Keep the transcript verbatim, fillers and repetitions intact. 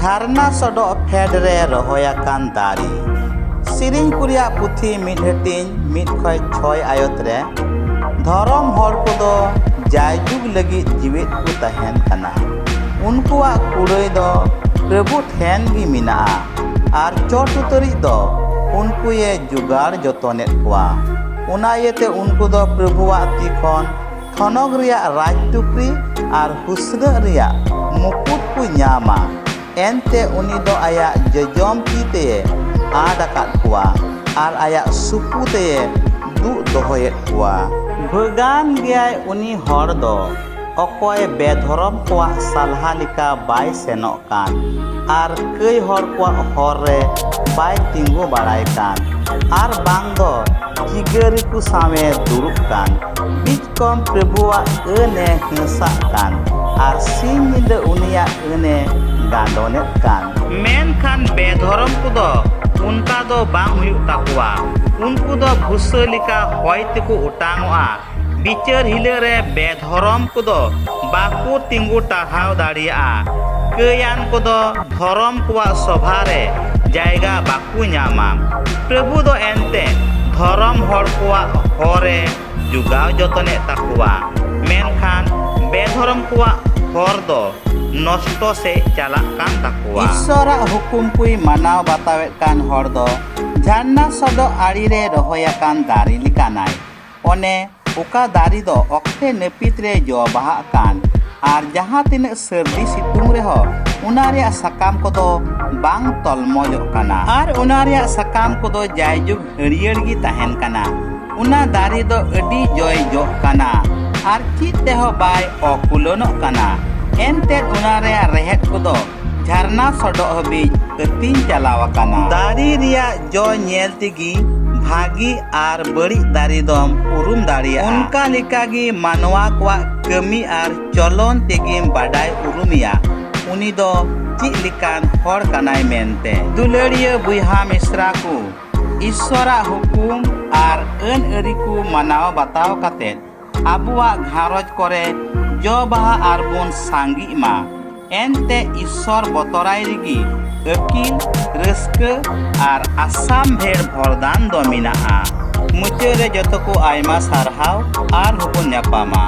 ᱡᱷᱟᱨᱱᱟ ᱥᱚᱰᱚᱜ ᱯᱷᱮᱰ ᱨᱮ ᱨᱚᱦᱚᱭ ᱟᱠᱟᱱ ᱫᱟᱨᱮ᱾ ᱥᱮᱨᱮᱧ ᱠᱚ ᱨᱮᱭᱟᱜ ᱯᱩᱛᱷᱤ ᱢᱤᱫ ᱦᱟᱹᱴᱤᱧ ᱢᱤᱫ ᱠᱷᱚᱱ ᱪᱷᱚᱭ ᱟᱭᱚᱛ ᱨᱮ, ᱫᱷᱚᱨᱚᱢ ᱦᱚᱲ ᱠᱚᱫᱚ ᱡᱟᱭᱡᱩᱜᱽ ᱞᱟᱹᱜᱤᱫ ᱡᱤᱣᱮᱫ ᱠᱚ ᱛᱟᱦᱮᱱ ᱠᱟᱱᱟ᱾ ᱩᱱᱠᱩᱣᱟᱜ ᱠᱩᱲᱟᱹᱭ ᱫᱚ ᱯᱨᱚᱵᱷᱩ ᱴᱷᱮᱱ ᱜᱮ ᱢᱮᱱᱟᱜᱼᱟ, ᱟᱨ ᱪᱚᱴ ᱩᱛᱟᱹᱨᱤᱡ ᱫᱚ ᱩᱱᱠᱩᱭᱮ ᱡᱚᱜᱟᱲ ᱡᱚᱛᱚᱱᱮᱫ ᱠᱚᱣᱟ᱾ ᱚᱱᱟ ᱤᱭᱟᱹᱛᱮ ᱩᱱᱠᱩ ᱫᱚ ᱯᱨᱚᱵᱷᱩᱣᱟᱜ ᱛᱤ ᱠᱷᱚᱱ ᱛᱷᱚᱱᱚᱠ ᱨᱮᱭᱟᱜ ᱨᱟᱡᱽ ᱴᱩᱯᱨᱤ ᱟᱨ ᱦᱩᱥᱱᱟᱹᱜ ᱨᱮᱭᱟᱜ ᱢᱩᱠᱩᱴ ᱠᱚ ᱧᱟᱢᱟ᱾ ᱮᱱᱛᱮ ᱩᱱᱤ ᱫᱚ ᱟᱭᱟᱜ ᱡᱚᱡᱚᱢ ᱛᱤ ᱛᱮᱭᱮ ᱟᱰ ᱟᱠᱟᱫ ᱠᱚᱣᱟ ᱟᱨ ᱟᱭᱟᱜ ᱥᱩᱯᱩ ᱛᱮᱭᱮ ᱫᱩᱜ ᱫᱚᱦᱚᱭᱮᱫ ᱠᱚᱣᱟ᱾ ᱵᱷᱟᱹᱜᱟᱱ ᱜᱮᱭᱟᱭ ᱩᱱᱤ ᱦᱚᱲ ᱫᱚ, ᱚᱠᱚᱭ ᱵᱮᱫᱷᱚᱨᱚᱢ ᱠᱚᱣᱟᱜ ᱥᱟᱞᱦᱟ ᱞᱮᱠᱟ ᱵᱟᱭ ᱥᱮᱱᱚᱜ ᱠᱟᱱ ᱟᱨ ᱠᱟᱹᱭ ᱦᱚᱲ ᱠᱚᱣᱟᱜ ᱦᱚᱨ ᱨᱮ ᱵᱟᱭ ᱛᱤᱸᱜᱩ ᱵᱟᱲᱟᱭ ᱠᱟᱱ, ᱟᱨ ᱵᱟᱝ ᱫᱚ ᱪᱤᱜᱟᱹᱨᱤ ᱠᱚ ᱥᱟᱶᱮ ᱫᱩᱲᱩᱵ ᱠᱟᱱ᱾ ᱵᱤᱪᱠᱚᱢ ᱯᱨᱚᱵᱷᱩᱣᱟᱜ ᱟᱹᱱ ᱮ ᱦᱟᱹᱥᱟᱜ ᱠᱟᱱ ᱟᱨ ᱥᱤᱧ ᱧᱤᱫᱟᱹ ᱩᱱᱤᱭᱟᱜ ᱟᱹᱱ ᱮ ᱜᱟᱸᱰᱚᱱᱮᱫ ᱠᱟᱱ᱾ ᱢᱮᱱᱠᱷᱟᱱ ᱵᱮᱫᱷᱚᱨᱚᱢ ᱠᱚᱫᱚ ᱚᱱᱠᱟ ᱫᱚ ᱵᱟᱝ ᱦᱩᱭᱩᱜ ᱛᱟᱠᱚᱣᱟ᱾ ᱩᱱᱠᱩ ᱫᱚ ᱵᱷᱩᱥᱟᱹ ᱞᱮᱠᱟ ᱦᱚᱭ ᱛᱮᱠᱚ ᱚᱴᱟᱝᱚᱜᱼᱟ᱾ ᱵᱤᱪᱟᱹᱨ ᱦᱤᱞᱟᱹᱜ ᱨᱮ ᱵᱮᱫᱷᱚᱨᱚᱢ ᱠᱚᱫᱚ ᱵᱟᱠᱚ ᱛᱤᱸᱜᱩ ᱴᱟᱨᱦᱟᱣ ᱫᱟᱲᱮᱭᱟᱜᱼᱟ᱾ ᱠᱟᱹᱭᱟᱱ ᱠᱚᱫᱚ ᱫᱷᱚᱨᱚᱢ ᱠᱚᱣᱟᱜ ᱥᱚᱵᱷᱟ ᱨᱮ ᱡᱟᱭᱜᱟ ᱵᱟᱠᱚ ᱧᱟᱢᱟ᱾ ᱯᱨᱚᱵᱷᱩ ᱫᱚ ᱮᱱᱛᱮ ᱫᱷᱚᱨᱚᱢ ᱦᱚᱲ ᱠᱚᱣᱟᱜ ᱦᱚᱨ ᱮ ᱡᱚᱜᱟᱣ ᱡᱚᱛᱚᱱᱮᱫ ᱛᱟᱠᱚᱣᱟ, ᱢᱮᱱᱠᱷᱟᱱ ᱵᱮᱫᱷᱚᱨᱚᱢ ᱠᱚᱣᱟᱜ ᱦᱚᱨ ᱫᱚ ᱱᱚᱥᱴᱚ ᱥᱮᱫ ᱪᱟᱞᱟᱜ ᱠᱟᱱ ᱛᱟᱠᱚᱣᱟ᱾ ᱤᱥᱥᱚᱨᱟᱜ ᱦᱩᱠᱩᱢ ᱠᱚᱭ ᱢᱟᱱᱟᱣ ᱵᱟᱛᱟᱣᱮᱫ ᱠᱟᱱ ᱦᱚᱲ ᱫᱚ ᱡᱷᱟᱨᱱᱟ ᱥᱚᱰᱚᱜ ᱟᱲᱮ ᱨᱮ ᱨᱚᱦᱚᱭ ᱟᱠᱟᱱ ᱫᱟᱨᱮ ᱞᱮᱠᱟᱱᱟᱭ᱾ ᱚᱱᱮ ᱚᱠᱟ ᱫᱟᱨᱮ ᱫᱚ ᱚᱠᱛᱮ ᱱᱟᱹᱯᱤᱛ ᱨᱮ ᱡᱚ ᱵᱟᱦᱟᱜ ᱠᱟᱱ, ᱟᱨ ᱡᱟᱦᱟᱸ ᱛᱤᱱᱟᱹᱜ ᱥᱟᱹᱨᱫᱤ ᱥᱤᱛᱩᱝ ᱨᱮᱦᱚᱸ ᱚᱱᱟ ᱨᱮᱭᱟᱜ ᱥᱟᱠᱟᱢ ᱠᱚᱫᱚ ᱵᱟᱝ ᱛᱚᱞᱢᱚᱡᱚᱜ ᱠᱟᱱᱟ, ᱟᱨ ᱚᱱᱟ ᱨᱮᱭᱟᱜ ᱥᱟᱠᱟᱢ ᱠᱚᱫᱚ ᱡᱟᱭᱡᱩᱜᱽ ᱦᱟᱹᱨᱭᱟᱹᱲ ᱜᱮ ᱛᱟᱦᱮᱱ ᱠᱟᱱᱟ᱾ ᱚᱱᱟ ᱫᱟᱨᱮ ᱫᱚ ᱟᱹᱰᱤ ᱡᱚᱭ ᱡᱚᱜ ᱠᱟᱱᱟ, ᱟᱨ ᱪᱮᱫ ᱛᱮᱦᱚᱸ ᱵᱟᱭ ᱚᱠᱩᱞᱚᱱᱚᱜ ᱠᱟᱱᱟ᱾ ᱮᱱᱛᱮᱫ ᱚᱱᱟ ᱨᱮᱭᱟᱜ ᱨᱮᱦᱮᱫ ᱠᱚᱫᱚ ᱡᱷᱟᱨᱱᱟ ᱥᱚᱰᱚᱜ ᱦᱟᱹᱵᱤᱡ ᱟᱹᱛᱤᱧ ᱪᱟᱞᱟᱣ ᱟᱠᱟᱱᱟ᱾ ᱫᱟᱨᱮ ᱨᱮᱭᱟᱜ ᱡᱚ ᱧᱮᱞ ᱛᱮᱜᱮ ᱵᱷᱟᱹᱜᱤ ᱟᱨ ᱵᱟᱹᱲᱤᱡ ᱫᱟᱨᱮ ᱫᱚᱢ ᱩᱨᱩᱢ ᱫᱟᱲᱮᱭᱟᱜᱼᱟ᱾ ᱚᱱᱠᱟ ᱞᱮᱠᱟᱜᱮ ᱢᱟᱱᱣᱟ ᱠᱚᱣᱟᱜ ᱠᱟᱹᱢᱤ ᱟᱨ ᱪᱚᱞᱚᱱ ᱛᱮᱜᱮᱢ ᱵᱟᱰᱟᱭ ᱩᱨᱩᱢᱮᱭᱟ ᱩᱱᱤ ᱫᱚ ᱪᱮᱫ ᱞᱮᱠᱟᱱ ᱦᱚᱲ ᱠᱟᱱᱟᱭ ᱢᱮᱱᱛᱮ᱾ ᱫᱩᱞᱟᱹᱲᱤᱭᱟᱹ ᱵᱚᱭᱦᱟ ᱢᱤᱥᱨᱟ ᱠᱚ, ᱤᱥᱥᱚᱨᱟᱜ ᱦᱩᱠᱩᱢ ᱟᱨ ᱟᱹᱱ ᱟᱹᱨᱤ ᱠᱚ ᱢᱟᱱᱟᱣ ᱵᱟᱛᱟᱣ ᱠᱟᱛᱮ ᱟᱵᱚᱣᱟᱜ ᱜᱷᱟᱨᱚᱸᱡᱽ ᱠᱚᱨᱮ ᱡᱚ ᱵᱟᱦᱟ ᱟᱨ ᱵᱚᱱ ᱥᱟᱸᱜᱮᱜ ᱢᱟ᱾ ᱮᱱᱛᱮ ᱤᱥᱥᱚᱨ ᱵᱚᱛᱚᱨᱟᱭ ᱨᱮᱜᱮ ᱟᱹᱠᱤᱞ, ᱨᱟᱹᱥᱠᱟᱹ ᱟᱨ ᱟᱥᱟᱢ ᱵᱷᱮᱲ ᱵᱷᱚᱨᱫᱟᱱ ᱫᱚ ᱢᱮᱱᱟᱜᱼᱟ᱾ ᱢᱩᱪᱟᱹᱫ ᱨᱮ ᱡᱚᱛᱚ ᱠᱚ ᱟᱭᱢᱟ ᱥᱟᱨᱦᱟᱣ, ᱟᱨᱦᱚᱸ ᱵᱚᱱ ᱧᱟᱯᱟᱢᱟ᱾